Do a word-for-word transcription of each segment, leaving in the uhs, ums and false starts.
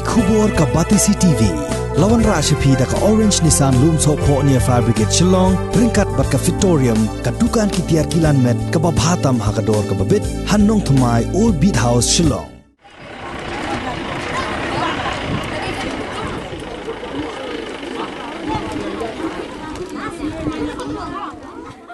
Khubor ka Batesi T V. La wanrah sha phi da ka Orange Nissan Lumsohphoh near Fire Brigade Shillong, ryngkat bad ka Fitorium, ka dukan ki tiar kilan met kaba bha tam ha ka dor kaba bit, ha Nongthymmai, Old Beat House, Shillong.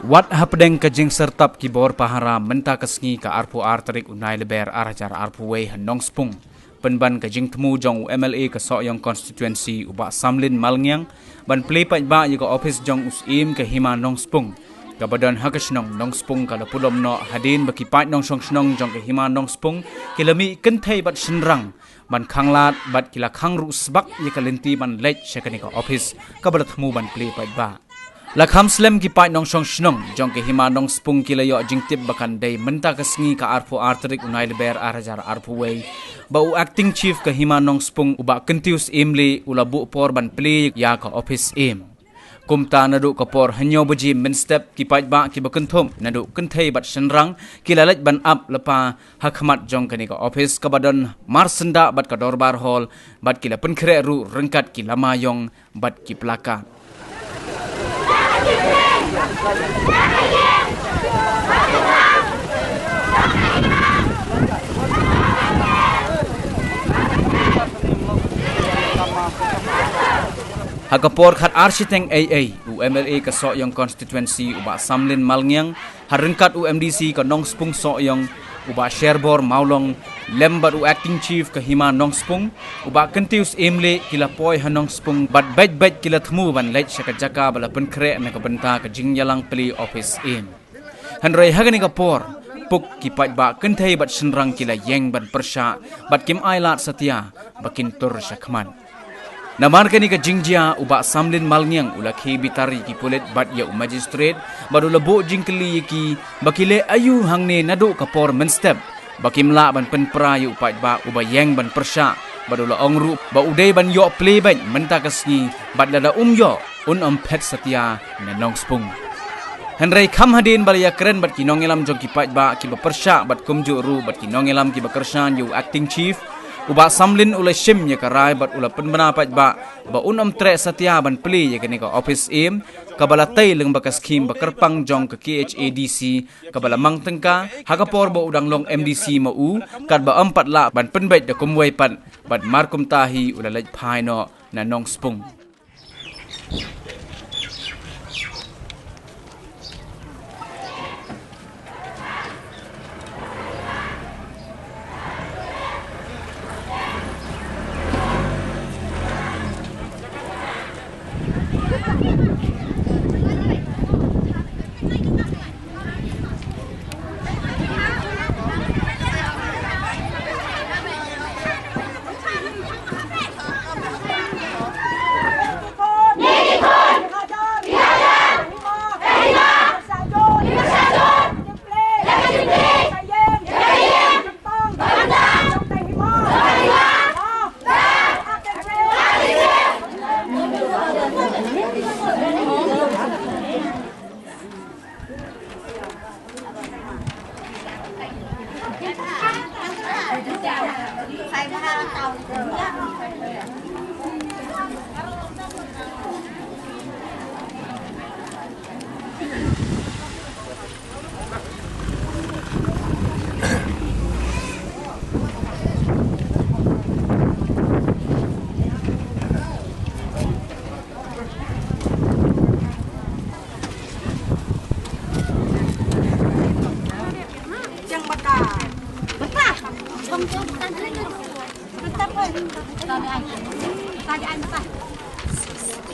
Wat hapdeng ka jingsertap ki bor pahara mynta ka sngi ka arphew ar tarik u Nailber ar hajar arphew wei ha Nongspung, pynban ka jingthmu jong u M L A ka Sohiong Constituency u Bah Samlin Malngiang ban plie paidbah ïa ka ophis jong u Syiem ka Hima Nongspung, kaba don ha ka shnong Nongspung, ka la pulom noh hadien ba ki paid nongshong shnong jong ka Hima Nongspung ki la mih kynthei bad shynrang ban khanglad bad ki la khang ruh sbak ïa ka lynti ban leit sha kane ka ophis kaba la thmu ban plie paidbah. La kham slem ki paid nongshong shnong jong ka Hima Nongspung ki la ïoh jingtip ba kan dei mynta ka sngi ka arphew ar tarik u Nailber ar hajar arphew wei ba u Acting Chief ka Hima Nongspung u Bah Kyntiew Syiemlieh u la buh por ban plie ïa ka ophis Syiem. Kumta naduh ka por hynñiew baje mynstep ki paidbah kiba kynthup naduh kynthei bad shynrang ki la leit ban ap lypa ha khmat jong kane ka ophis kaba don marsyndah bad ka Dorbar Hall, bad ki la pynkhreh ruh ryngkat ki lama ïong bad ki placard. Ha ka por khat ar shiteng ei ei, u M L A ka Sohiong Constituency u Bah Samlin Malngiang, ha ryngkat u M D C ka Nongspung Sohiong, u Bah Sherbor Mawlong, lem bad u Acting Chief ka Hima Nongspung, u Bah Kyntiew Syiemlieh, ki la poi ha Nongspung bad beit beit ki la thmu ban leit sha ka jaka ba la pynkhreh na ka bynta ka jingïalang plie ophis Syiem. Hynrei ha kane ka por, puk ki paidbah kynthei bad shynrang ki la ïeng ban pyrshah bad kim ailad satia ba kin tur sha khmat. Namar kane ka jingjia, u Bah Samlin Malngiang u la khie bitar ïa ki pulit bad ïa u magistrate bad u la buh jingkylli ïa ki ba ki leh aïu hangne naduh ka por mynstep ba kim lah ban pynpra ïa u paidbah uba ïeng ban pyrshah, bad u la ong ruh ba u dei ban ïoh plie beit mynta ka sngi bad lada um ïoh, un ym phet satia na Nongspung. Hynrei kham hadien ba la ïakren bad ki nongïalam jong ki paidbah kiba pyrshah bad kumjuh ruh bad ki nongïalam kiba kyrshan ïa u Acting Chief, u Bah Samlin u la shim ïa ka rai bad u la pynbna paidbah ba un ym treh satia ban plie ïa kane ka ophis Syiem, kaba la tei lyngba ka skhim ba kyrpang jong ka K H A D C, kaba la mang tyngka ha ka por ba u dang long M D C ma u, katba ym pat lah ban pynbeit da kumwei pat, bad mar kumta hi u la leit phai noh na Nongspung.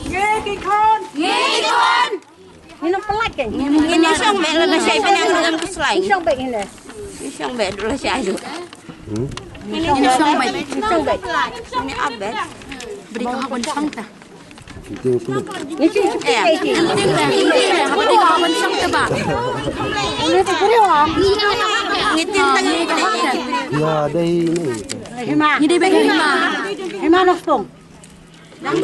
Ngi ki khun. Ngi ki khun. Ngi nang pelat kan? Ngi nang shong beit la shai pynang nang keslai. Ngi shong beit ngi nang. Ngi shong beit la shai ju. Ngi shong beit. Ngi shong beit. Ngi abet. Beri ka hawan shong ta. Ngi shong beit. Ngi shong beit. Ngi shong beit. Ngi shong beit. Ngi shong beit. Ngi shong beit. Ngi shong beit. Hima. Ngi dei beit hima. Hima Nongspung. Naka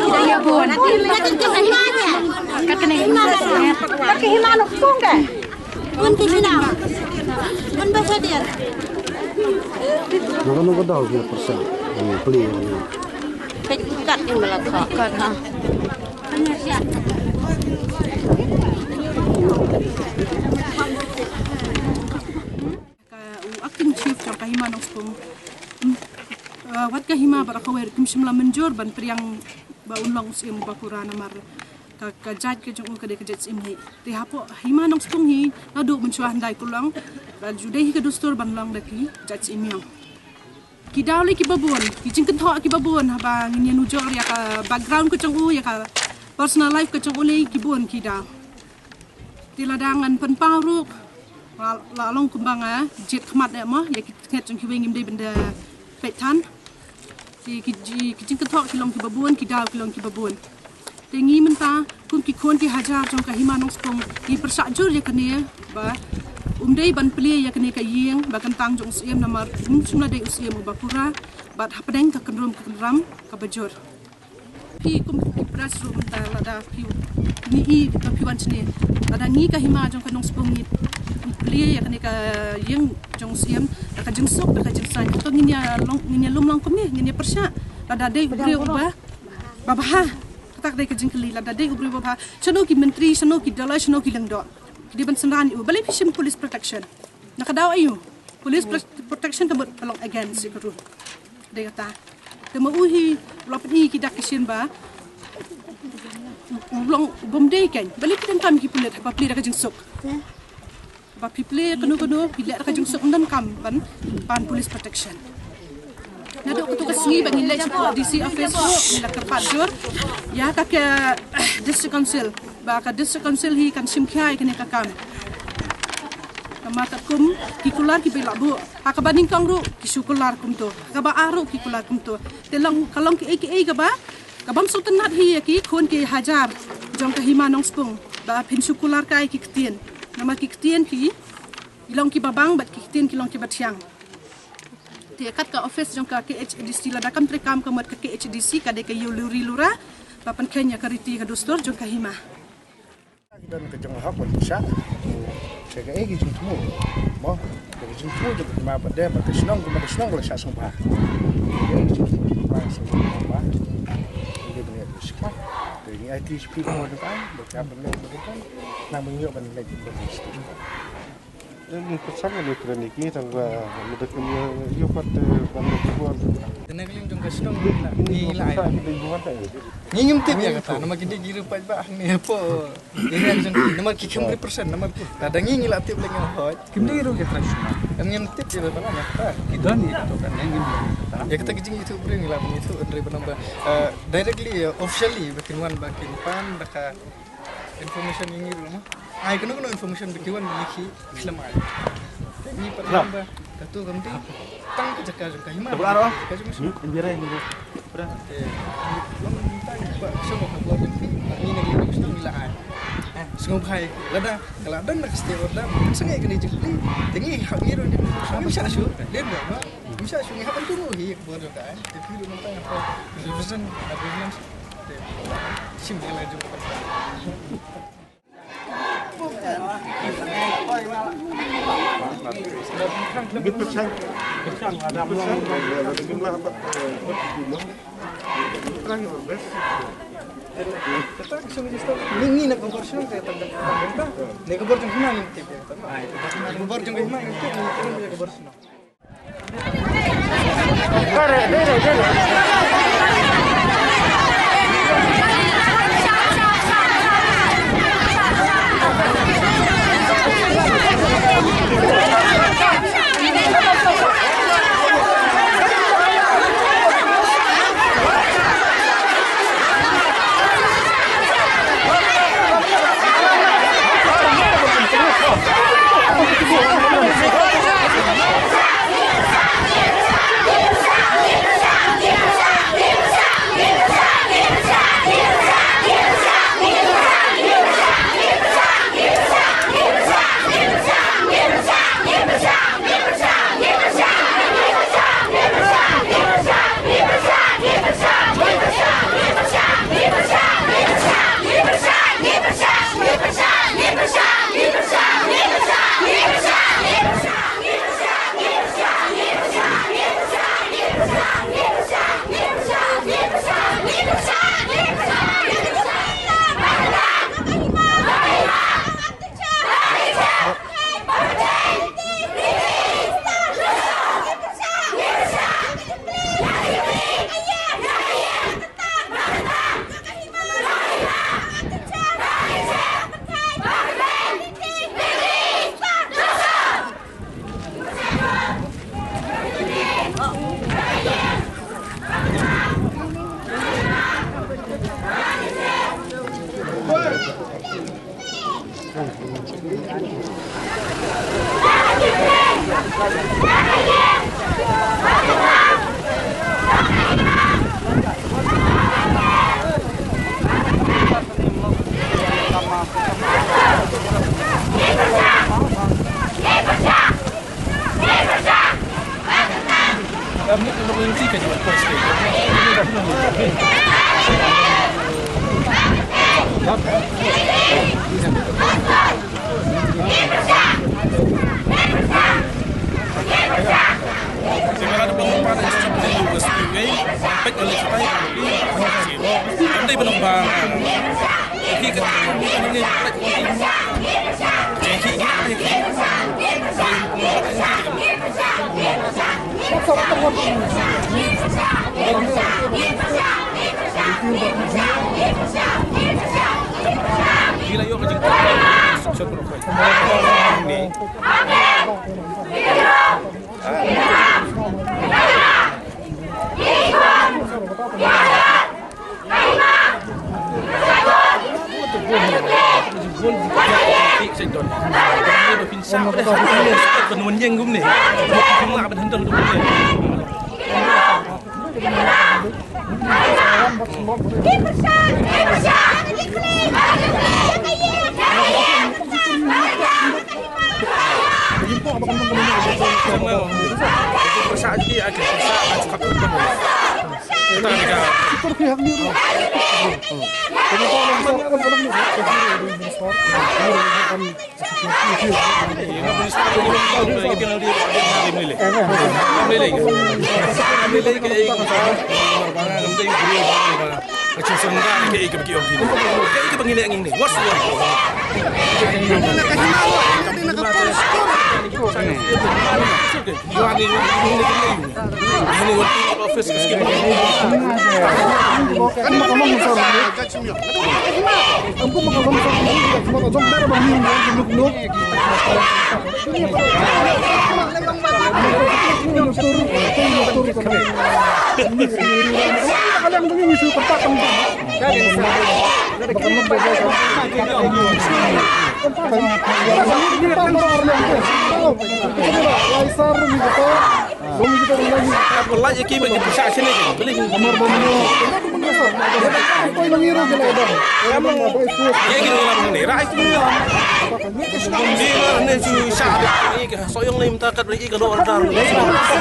naka daw ki pyrshah. Hmm, plie. Peit kat ïa la thok kat ha. Ka u acting chief jong ka Hima Nongspung. Hmm. Uh, wat ka Hima bad ka Khawai kim shym la mynjur ban pdiang ba un long u Syiem uba pura namar ka, ka jait ka jong u ka dei ka jait Syiem hi. Te hapoh Hima Nongspung hi naduh mynshuwa hyndai kulong. Ba ju dei hi ka dustur ban long da ki jait Syiem. Ki daw lei kiba bun, ki jingkynthoh kiba bun, haba ngin ïa nujor ïa ka background ka jong u, ïa ka personal life ka jong u lei ki bun ki daw. Te lada ngan pynpaw ruh, la, la long kumba nga jied khmat eh mo, ïa ki tnget jong kiwei ngim dei ban da peit than. Te ki ji, ki jingkynthoh ki long kiba bun, ki daw ki long kiba bun. Te ngi mynta kum ki khun ki hajar jong ka Hima Nongspung ngi pyrshah jur ïa kane ba um dei ban plie ïa kane ka ïing ba kyntang jong u Syiem namar um shym la dei u Syiem uba pura bad hapdeng ka kynrum ka kynram kaba jur. Phi kum ki press ruh mynta lada phi ngi i ba phi wan shane lada ngi ka Hima jong ka Nongspung ngi plie ïa kane ka ïing jong u Syiem da ka jingsuk da ka jingsaiñ. Hato ngin ïa long, ngin ïa lum long kumne, ngin ïa pyrshah lada dei u briew uba ba bha. Kata ka dei ka jingkylli, lada dei u briew ba bha. Shano ki myntri, shano ki dalai, shano ki lyngdoh. Ki dei ban synran ïa u. Balei phi shim police protection? Na ka daw aïu? Police pro-, protection ka mut ka long against ïa ka rule. Dei kata. Te ma u hi u la pyni ki dak ki shin ba u long u bym dei kein. Balei phi donkam ki pulit haba plie da ka jingsuk? Ba phi plie kano kano phi leh da ka jingsuk, ym donkam ban pan police protection. Naduh kato ka sngi ba ngi leit sha ka D C office ruh ngi la kyrpad jur ïa ka, ka district council ba ka district council hi kan shim khia ïa kane ka kam. Namar katkum ki kular kiba la buh ha kaba nyngkong ruh ki shu kular kumto, ha kaba ar ruh ki kular kumto. Te long ka long kiei kiei kaba, ka bym sngewtynnat hi ïa ki khun ki hajar jong ka Hima Nongspung ba phin shu kular kai ki ktien. Namar ki ktien ki, ki long kiba bang bad ki ktien ki long kiba thiang. Te kat ka office jong ka K H A D C lada kam treikam ka mut ka K H A D C ka dei ka ïew luri lura ba pynkheiñ ïa ka riti ka dustur jong ka Hima. Ki don ka jong hok ban pyrshah. Te kaei ki jingthmu mo, ka jingthmu jong ka Hima bad de bad ka shnong, ka shnong ka la shah sngewbha. Kaei ki jingthmu ki Hima sngewbha. Ngi ban ïa shikmat. Te ngi aiti shi phi mo jong ka, ba ka ban leh ba ka ban. Nang ban ïoh ban leh ba ka. Em, pyrshang ïa kren ïa ki tang ba meda kum ïa ïa pat, eh, ban ïa ki bor. Te na ka liang jong ka shnong ngi la ai. Ngi ngim tip ïa kata namar ki dei ki ruh paidbah hangne hapoh area ka jong ki namar ki kham represent namar lada ngi ngi la tip leh ngi la hoi. Kim dei ruh ki trai shnong. Em, ngim tip ïa ba la ïa kata. Ki don ïa kata kan ngi ngim ïa kata. Ïa kata ki jingïathuh briew ngi la ban ïathuh hynrei ba namar, eh, directly, eh, officially ba kin wan ba kin pan da ka information ïa ngi ruh mo. Ai kano kano information ba ki wan ïa ngi ki khlem ai. Te ngi pat ba kato kam dei tang ka jaka jong ka Hima. Ka jong ka Hima. Te long tang ba sngewbha ka bor jong ki ba ngi na ngi ngi la ai. Sngewbha lada ka la don na ka stay order sngewbha kane jingkylli. Te ngi hap ngi ruh ngim shah shuh. Ngim shah shuh ngi hap ban kynnoh hi ka bor jong ka ai. Te phi ruh nang tang ha revision agreement.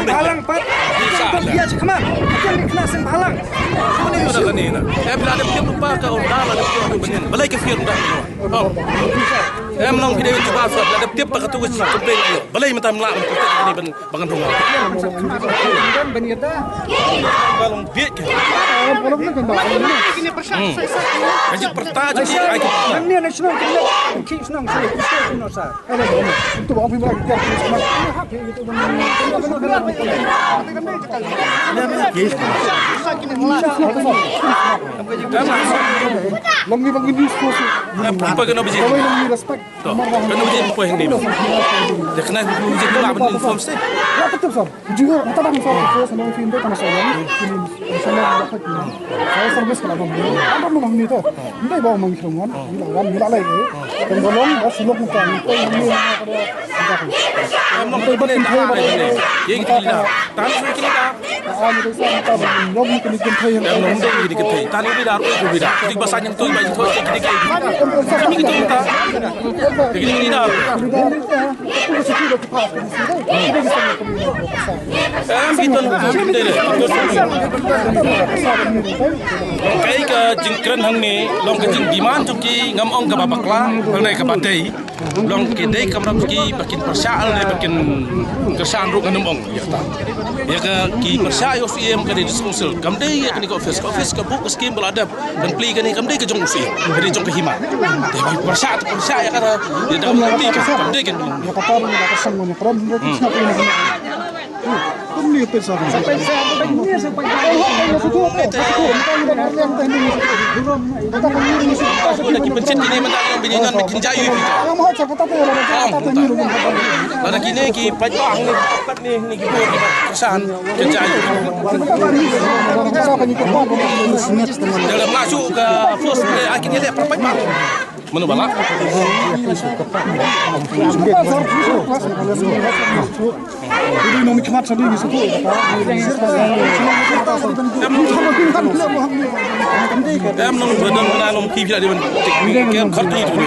Balang pat. Ïa kama. Ïa kama seng balang. Em la dep tip ba ka order la dep tip ba ka order. Balei ka fier da. Em long phi dei tu ba sa la dep tip ba ka tu ka complain ïa. Balei mynta mla mynta ni ban ban rung. Ban ïa da. Ba long biet ke. Ka jit perta jit ai ke. Nang ni na shnong ki. Ki shnong shnong ki shnong sa. Long ni bang ni news ko si. Apa kena biji? Long ni respect. To, kena biji poi ni. Dia kena biji pula benda inform sih. Ya betul sir. Juga kita bang sir ko sama film tu sama saya. Sama dapat ni. Saya service kena bang. Apa mau ni tu? Ndai bang mang khrong wan. Ni la wan ni la lai. Kan bolong bas lok muka ni. Em long kene da, kene. Ye kene da. Tan sui kene da. Em long dei kene kene. Tan ni da, oi kene da. Dik basan yang tu, baik tu, kene kene. Kene kene da. Kene kene da. Em kita ni kene da. Kai ka jingkren hangne long ka jingdemand jong ki ngam ong kaba bakla, hangne kaba dei. Long ki dei kamram ki ba kin pyrshah ne ba kin kyrshan ruh ngan ym ong ïa kata. Ïa ka ki pyrshah ïa u Syiem ka dei district council. Kam dei ïa kane ka office, ka office ka buh ka skim ba la dep ban plie kane kam dei ka jong u Syiem. Ka dei jong ka hima. Te ba pyrshah te pyrshah ïa kata. Ïa kata kam dei ka kam dei ka. Ïa kata ruh ïa ka song ïa kata ruh. Lada ki pynshit kine mynta ki ong bini nan kin jai ïa phi. Lada kine ki paidbah ni pat ni ni ki bor ki pat pyrsan kin jai. Dalam masuk ke pos ni akhirnya dia perpaidbah. Mano bala? Em nong badan na nong ki bila dia men tik ni kem khat ni tu ni.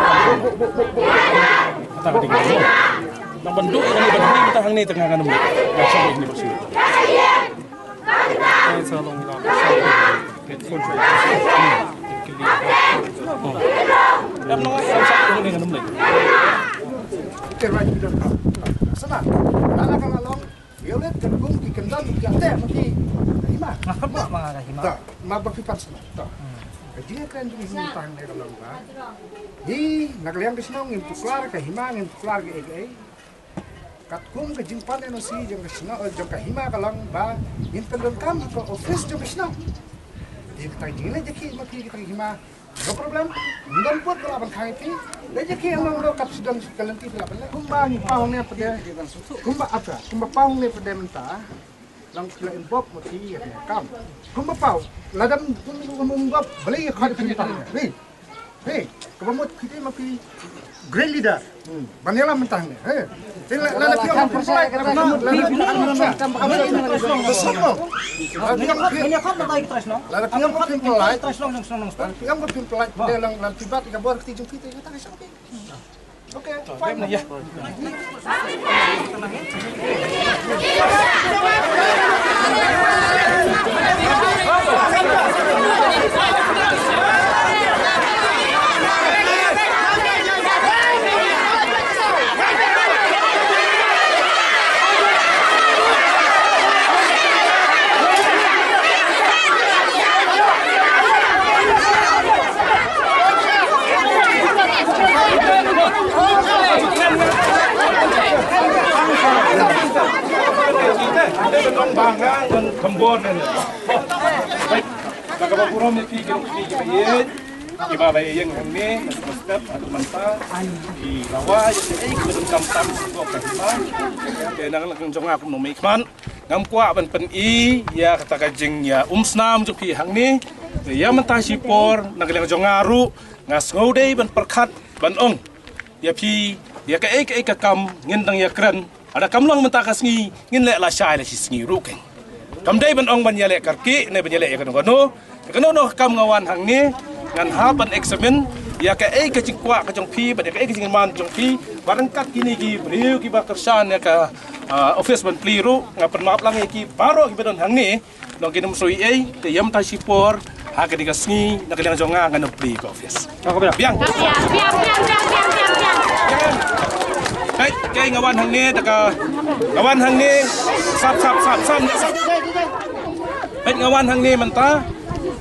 Nang ban duh ïa kane ban hynrei mynta hangne te nga ngam leh. Nga shah ïa kane ba shu. Ai sa long ïa. Em no, em sa ïa kane ngam leh. Te ba ki don ka. Sana. Lada ka la long. Ïa leh ka kum ki kyndon ki ate ma ki. Hima. Nga kham ma nga ka hima. Ta, ma ba ki pan sana. Ta. Ka jingkren jong ngi tang ne ka long ba. Hi, na ka liang ka shnong ngim tuklar ka hima, ngim tuklar ka ei ka ei. Katkum ka jingpan N O C jong ka shnong, eh, jong ka hima ka long ba ngin pyndonkam ha ka office jong ka shnong. Ïa kata ka jingleh jong ki ma ki kata ka hima. No problem. Ngam put ba la ban khang ïa phi. Leh jong ki amang do kap sdang ka lynti ba la ban leh. Kumba ngi paw ne pade. Kumba ata. Kumba paw ne pade mynta. Lang phi la involve ma phi ïa ka kam. Kumba paw. Lada ym involve balei ïa khot phi ta. Hei. Hei. Kaba mut phi te ma phi great leader. Ban ïalam mynta hangne. Hei. Te la, la, la phi ong phi pynlait, la phi ong phi pynlait. La phi ong phi pynlait. La phi ong phi pynlait. Te lang, la phi bat ka bor kti jong phi te kata ka shong phi. Okay, fine. Kiba la ïeng hangne, mynta, ki la wai, ki ba donkam tam, ki ba donkam tam. Te na ka liang jong nga kum u nongmihkhmat, ngam kwah ban pyni ïa kata ka jingïa umsnam jong phi hangne. Te ïa mynta shipor, na ka liang jong nga ruh, nga sngew dei ban pyrkhat, ban ong ïa phi, ïa kaei kaei ka kam ngin dang ïakren. Lada kam long mynta ka sngi, ngin leh lashai la shi sngi ruh keiñ. Kam dei ban ong ban ïaleh kyrkieh ne ban ïaleh ïa kano kano. Ïa kano kano ka kam nga wan hangne, ngan hap ban examine ïa kaei ka jingkwah ka jong phi bad ïa kaei ka jingman jong phi. Bad ryngkat kine ki briew kiba kyrshan ïa ka, ah, office ban plie ruh, nga pynmap lang ïa ki baroh kiba don hangne. Long ki nym soi ei, te ïa mynta shipor, ha kane ka sngi, na ka liang jong nga ngan ym plie ka office. Biang. Biang, biang, biang, biang, biang, biang. Peit, kaei nga wan hangne, da ka, nga wan hangne, sap, sap, sap, sap, sap. Peit nga wan hangne mynta,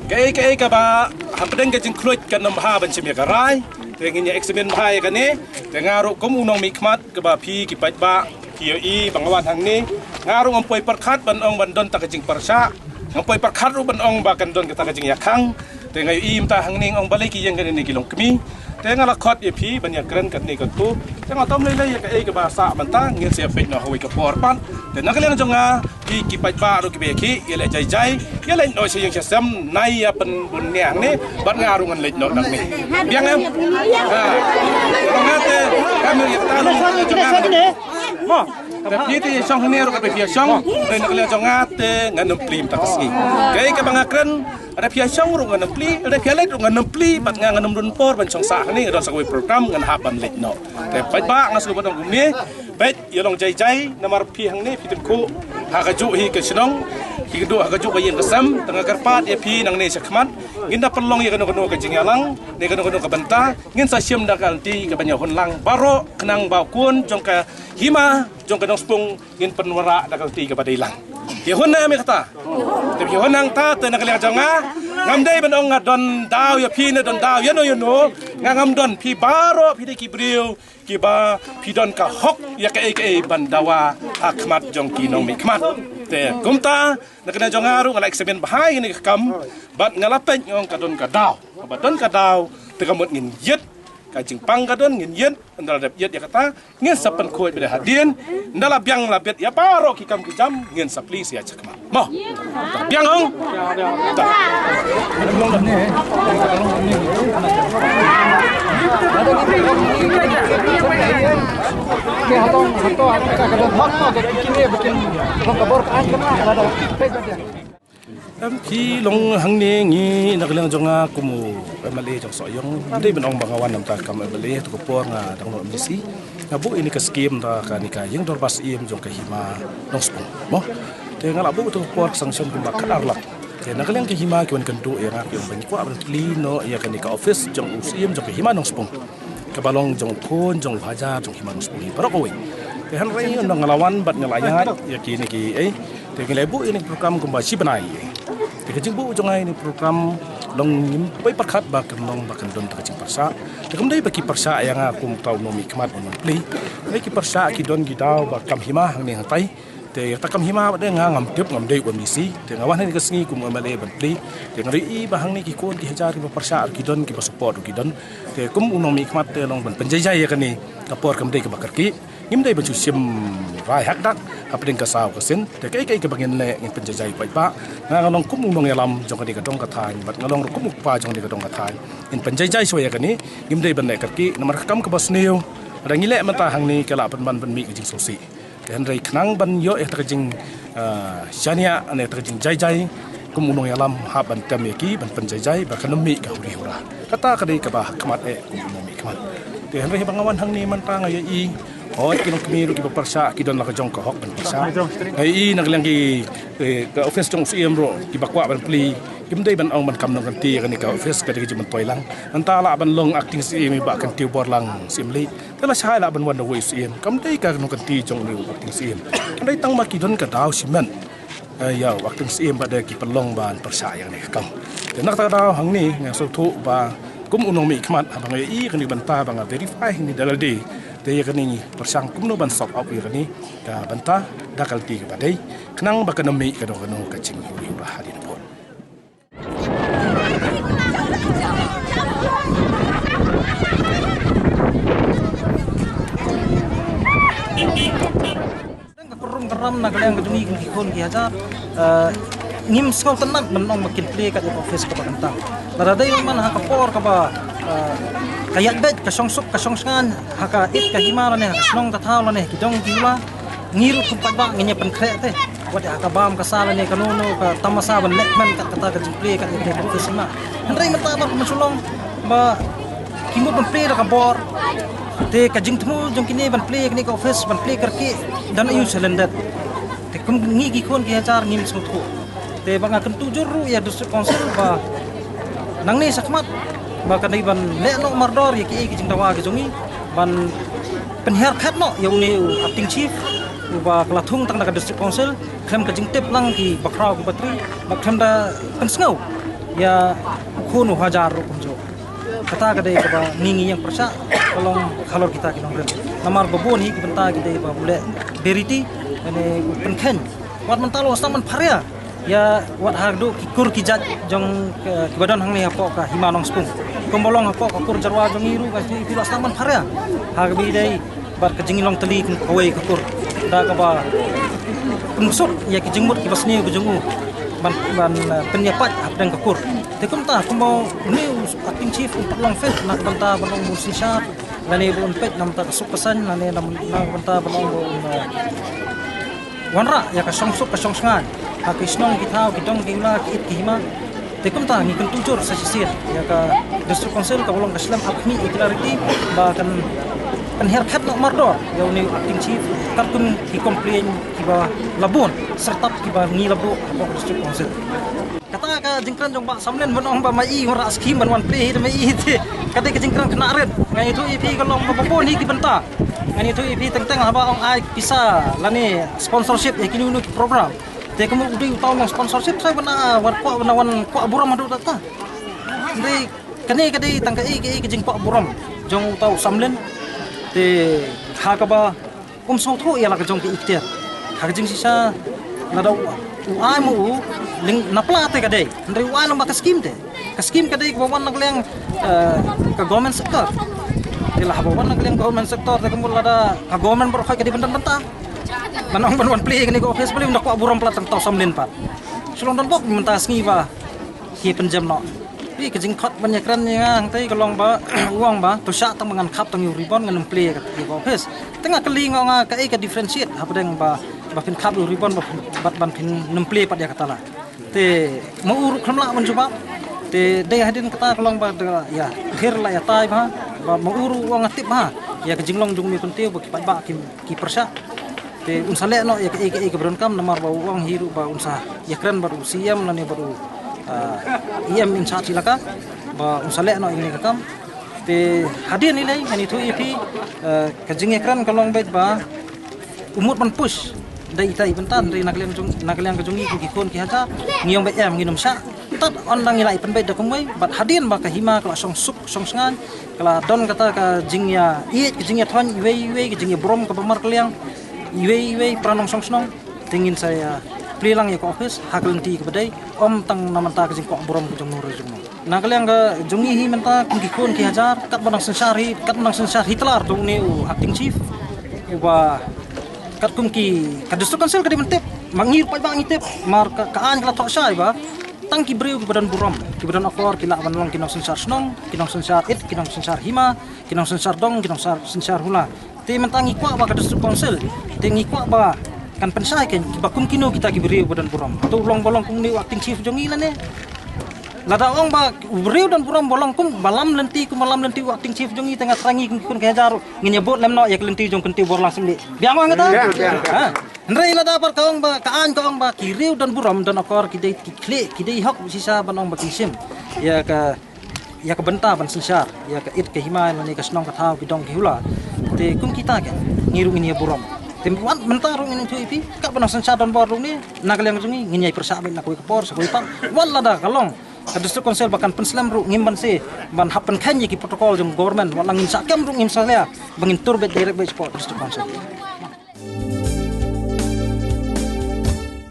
kaei, kaei kaba, hapdeng ka jingkhluit kan ym bha ban shim ïa ka rai, te ngin ïa examine bha ïa kane, te nga ruh kum u nongmihkhmat, kaba phi ki paidbah, ki ïohi ba nga wan hangne, nga ruh ngam poi pyrkhat ban ong ban don ta ka jingpyrshah, ngam poi pyrkhat ruh ban ong ba kan don kata ka jingïakhang, te nga ïohi mynta hangne ong balei ki ïeng kane ki longkmie, Te nga la khot ïa phi ban ïa kren katne katto. Te nga tom lei lei ïa kaei kaba sah mynta, ngin sa ïa peit noh ha kawei ka por pat. Te na ka liang jong nga, phi ki paidbah ruh kiba ïa ki, ïa leh jai jai, ïa leit noh sha ïing sha sem, nai ïa pynbun nia hangne, bad nga ruh ngan leit noh nangne. Biang em? Ha. Te nga te, ka mih ïa kata long jong nga. Mo. Te phi te ïa shong hangne ruh kata phi ïa shong, te na ka liang jong nga te ngan ym plie mynta ka sngi. Kaei kaba nga kren, lada phi ïa shong ruh ngan ym plie, lada phi ïa leit ruh ngan ym plie, bad nga ngan ym don por ban shong sah hangne, nga don sa kawei program ngan hap ban leit noh. Te paidbah nga sngewbha ban ong kumne, peit ïa long jai jai, namar phi hangne phi tyngkhuh ha kajuh hi ka shnong, phi kynduh ha kajuh ka ïing ka sem, te nga kyrpad ïa phi nangne sha khmat, ngin da pynlong ïa kano kano ka jingïalang ne kano kano ka bynta, ngin sa shim da ka lynti kaba ïahun lang baroh khnang ba u khun jong ka hima jong ka Nongspung ngin pynwanrah da ka lynti kaba dei lang. Ïahun ne em ïa kata? Te ïahun nangta te na ka liang jong nga, ngam dei ban ong nga don daw ïa phi ne don daw ïano ïano, nga ngam don, phi baroh phi dei ki briew kiba phi don ka hok ïa kaei kaei ban dawa ha khmat jong ki nongmihkhmat. Te kumta na ka liang jong nga ruh nga la examine bha ïa kane ka kam, bad nga la peit nga ong ka don ka daw. Ba don ka daw te ka mut ngin ïit, ka jingpang ka don ngin ïit, ynda la dep ïit ïa kata ngin sa pynkhuid bad hadien, ynda la biang la bit ïa baroh ki kam ki jam ngin sa plie sha khmat. Mo. Biang ong. Em, phi long hangne, ngi na ka liang jong nga kum u M L A jong Sohiong, dei ban ong ba nga wan namar ka M L A, to ka por nga dang long M D C, nga buh ïa kane ka skim da kane ka ïing dorbar Syiem jong ka hima Nongspung. Mo. Te nga la buh to ka por ka sanction kumba khatar lak. Te na ka liang ka hima ki wan kynduh ïa nga ki ong ba ngi kwah ban plie noh ïa kane ka office jong u Syiem jong ka hima Nongspung, kaba long jong u khun jong u Hajar jong hima Nongspung hi baroh kawei. Te hynrei nga la wan bad nga la ïaid ïa kine ki, eh, te ngi la buh ïa kane ka program kumba shi bnai. Te ka jingbuh jong nga ïa kane ka program long ngim poi pyrkhat ba kan long ba kan don ta ka jingpyrshah. Te kam dei ba ki pyrshah ïa nga kum uta u nongmihkhmat ban plie. Hynrei ki pyrshah ki don ki daw ba kam hima hangne hangtai. Te ïa kata kam hima ba dei nga ngam tip, ngam dei u M D C. Te nga wan hangne ka sngi kum M L A ban plie. Te nga ïohi ba hangne ki khun ki hajar kiba pyrshah ruh ki don, kiba support ruh ki don. Te kum u nongmihkhmat te long ban pynjai jai ïa kane ka por kam dei kaba kyrkieh. Ngim dei ban shu shim rai hakdak hapdeng ka saw ka sien. Te kaei kaei kaba ngin leh ngin pynjai jai paidbah. Nga nga long kum u nongïalam jong kane ka dong ka thaiñ bad nga long ruh kum u kpa jong kane ka dong ka thaiñ. Ngin pynjai jai shuwa ïa kane. Ngim dei ban leh kyrkieh namar ka kam kaba sniew lada ngi leh mynta hangne ka lah pynban ban mih ka jingsngewsih. Te hynrei khnang ban ïoh ïa kata ka jing, ah, shaniah ne kata ka jingjai jai, kum u nongïalam hap ban tem ïa ki ban pynjai jai ba kan ym mih ka huri hura. Kata ka dei kaba khmat eh kum u nongmihkhmat. Te hynrei ba nga wan hangne mynta nga ïohi, hooid ki nongkmie ruh kiba pyrshah ki don la ka jong ka hok ban pyrshah. Nga ïohi na ka liang ki, eh, ka office jong u Syiem ruh kiba kwah ban plie. Kim dei ban ong ban kam nongkynti ïa kane ka office ka dei ka jingmyntoi lang. Mynta lah ban long acting Syiem i Bah Kyntiew Borlang Syiemlieh. Te lashai lah ban wan da uwei u Syiem. Kam dei ka nongkynti jong une u acting Syiem. Kam dei tang ma ki don ka daw shimet. Eh, ïa u acting Syiem ba dei ki pynlong ban pyrshah ïa kane ka kam. Te na kata ka daw hangne nga sngewthuh ba kum u nongmihkhmat haba nga ïohi kane ka bynta ba nga verify hangne da lade. Te ïa kane ngi pyrshang kumno ban sort out ïa kane ka bynta da ka lynti kaba dei. Khnang ba kan ym mih kano kano ka jinghuri hura hadien bad. Ka rum ka ram na ka liang ka jong ngi ki khun ki hajar, eh, ngim sngewtynnat ban ong ba kin plie kat ïa ka office kaba kyntang. Lada dei man ha ka por kaba, eh, ka ïaid beit ka shongsuk ka shongsngain ha ka it ka hima lane ha ka shnong ka thaw lane ha ki dong ki hula. Ngi ruh kum paidbah ngin ïa pynkhreh te. Wat ïa ka bam ka sa lane kano kano ka tamasa ban lehkmen kat kata ka jingplie kat ïa kane ka office hima. Hynrei mynta ba kum shu long ba ki mut ban plie da ka bor. Te ka jingthmu jong kine ban plie kane ka office ban plie kyrkieh don aiu sha lyndet. Te kum ngi ki khun ki hajar ngim sngewthuh. Te ba nga kyntu jur ruh ïa District Council ba nangne shakhmat ba kan dei ban leh noh mardor ïa kiei ki jingdawa ki jong ngi ban pynhiar khat noh ïa une u acting chief uba ka la thung tang da ka District Council khlem ka jingtip lang ki bakhraw ki batri ba khlem da pynsngew ïa u khun u hajar ruh kumjuh. Kata ka dei kaba ngi ngi ïeng pyrshah ka long halor kita ki nongrim. Namar ba bun hi ki bynta ki dei ba u leh verity ne u pynkheiñ. Wat mynta lo sdang ban pharia. Ïa wat haduh ki kur ki jait jong, eh, kiba don hangne hapoh ka Hima Nongspung. Kumba long hapoh ka Kur Jyrwa jong ngi ruh, ka sngi phi la sdang ban pharia ha kaba ïadei bad ka jinglong tylli kum kawei ka kur, da kaba pynsut ïa ki jingmut kiba sniew ka jong u ban, ban, eh, pynïapait hapdeng ka kur. Te kumta kumba une u acting chief u pat long fit na ka bynta ban long bun synshar, lane bun peit na ka bynta ka suk ka saiñ, lane na, na ka bynta ban long bun, eh, wanrah ïa ka shongsuk ka shongsngain ha ki shnong ki thaw, ki dong ki hula, ki it ki hima. Te kumta ngi kyntu jur sa shisien ïa ka District Council kaba long ka shlem ap khmih ïa ki la riti ba kan, kan her khet noh mardor ïa une u acting chief katkum ki complain kiba la bun, sertap kiba ngi la buh hapoh ka District Council. Kata ka jingkren jong Bah Samlin ban ong ba ma i wanrah skim ban wan plie hi da ma i te. Ka dei ka jingkren khynnah rit. Ngan ïathuh ïa phi ka long ba bun hi ki bynta. Ngan ïathuh ïa phi teng teng haba ong ai pisa lane sponsorship ïa kino kino ki program. Te kumno u dei uta u long sponsorship, sa ban, ah, wan kwah, ban wan kwah burom haduh katta. Dei kane ka dei tang kaei kaei ka jingkwah burom jong uta u Samlin. Te ha kaba um sngewthuh ïa la ka jong ka ikhtiar. Ha ka jingshisha lada u, u ai ma u lyngba na pla te ka dei. Hynrei u ai lyngba ka skim te. Ka skim ka dei kaba wan na ka liang, eh, ka government sector. Te la haba wan na ka liang government sector te ka mut lada ka government baroh ka dei ban don bynta ban ong ban wan plie kane ka office, balei ym da kwah burom palat tang uta u Samlin pat. Shu long don bok mynta sngi ba ki pynjem noh. Ïa ka jingkhot ban ïakren ïa nga hangtei ka long ba u ong ba to shah tang ba ngan khap tang ïa u ribbon ngan ym plie ïa ka office. Te nga kylli, nga ong kaei ka differentiate hapdeng ba, ba phin khap ïa u ribbon ba phin, bad ban phin ym plie pat ïa kata la. Te ma u ruh khlem lah ban jubab. Te dei hadien kata ka long ba da ïa, her la ïa tai bha, ba ma u ruh u ong nga tip bha ïa ka jinglong jong u mei u kyntiew ba ki paidbah ki, ki pyrshah. Te un sa leh noh ïa kaei kaei kaba donkam namar ba u ong hi ruh ba un sa ïakren bad u C M lane bad u, ah, E M in charge ilaka ba un sa leh noh ïa kane ka kam. Te hadien ilei ngan ïathuh ïa phi, ah, ka jingïakren ka long beit ba u mut ban push da ita i bynta, hynrei na ka liang jong, na ka liang ka jong ngi kum ki khun ki hajar ngi ong ba em, ngin ym shah. Tad ynda ngi la ïa pynbeit da kumwei bad hadien ba ka hima ka la shongsuk shongsngain, ka la don kata ka jingïaieit, ka jingïathoiñ iwei iwei, ka jingïaburom kaba markylliang iwei iwei para nongshong shnong. Te ngin sa ïa plie lang ïa ka office ha ka lynti kaba dei, ym tang na bynta ka jingkwah burom ka jong no re jong no. Na ka liang ka jong ngi hi mynta kum ki khun ki hajar, katba nang synshar hi, katba nang synshar hi tlar jong une u acting chief uba katkum ki, ka District Council ka dei ban tip, ma ngi ruh paidbah ngi tip, mar ka, ka aiñ ka la thoh shai ba tang ki briew kiba don burom, kiba don akor ki lah ban long ki nongsynshar shnong, ki nongsynshar it, ki nongsynshar hima, ki nongsynshar dong, ki nongsynshar hula. Te mynta ngi kwah ba ka District Council, te ngi kwah ba kan pynshai kein kiba kum kino kita ki briew ba don burom. To long ba long kum une u acting chief jong ngi lane. Lada ong ba u briew don burom ba long kum ba lam lynti, kum ba lam lynti u acting chief jong ngi, te nga trai ngi kum ki khun ki hajar ngin ïa bud lem noh ïa ka lynti jong u kyntiew Borlang Symbieit. Biang ong kata? Biang, biang, biang. Ha. Hynrei lada pat ka ong ba, ka aiñ ka ong ba ki briew don burom, don akor, ki dei ki khlieh, ki dei hok shisha ban ong ba kin shim ïa ka, ïa ka bynta ban synshar ïa ka it ka hima lane ka shnong ka thaw, ki dong ki hula. Te kum kita kein ngi ruh ngin ïa burom. Te wat mynta ruh ngin ïathuh ïa phi, katba nang synshar donbor ruh ne, na ka liang jong ngi ngin ïa pyrshah beit na kawei ka por sha kawei pat. Wat lada ka long ka District Council ba kan pynslem ruh ngim banse ban hap pynkheiñ ïa ki protocol jong government, wat la ngin shah kem ruh ngim salia ba ngin tur beit direct beit shapoh District Council.